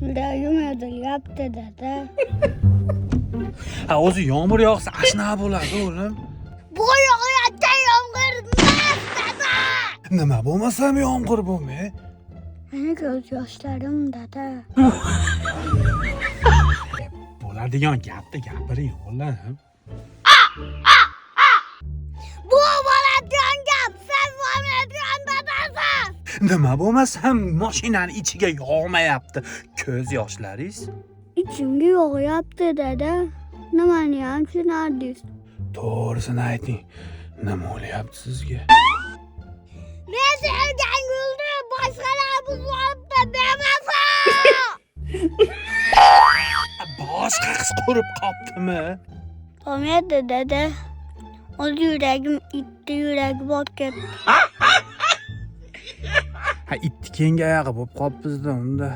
Yuragim ezilyapti, dada. Ha, o'zi yomg'ir yog'sa ashna bo'ladi, o'g'lim. Bu yog'ayotgan yomg'ir emas, dada. Nima bo'lmasam yomg'ir bo'lmay. Meni ko'z yoshlarim, dada. Bo'ladigan gapni gapiring, o'g'lim. Bu bo'ladigan gap, siz bo'lmaydigan dadasiz. Nima bo'lmasam mashinani ichiga yog'mayapti ko'z yoshlaringiz. Ichimga yog'yapti, dada. Nimani ham tushunardingiz? To'g'risini ayting, nima bo'lyapti sizga? Men sevgan gulni boshqalar buzib olibdi, bevafo. Boshqa qiz ko'rib qoptimi? Bo'lmaydi, dada. O'z yuragim itni yuragi bo'lib ketdi. Ha, itni keyingi oyog'i bo'lib qolibmizda unda.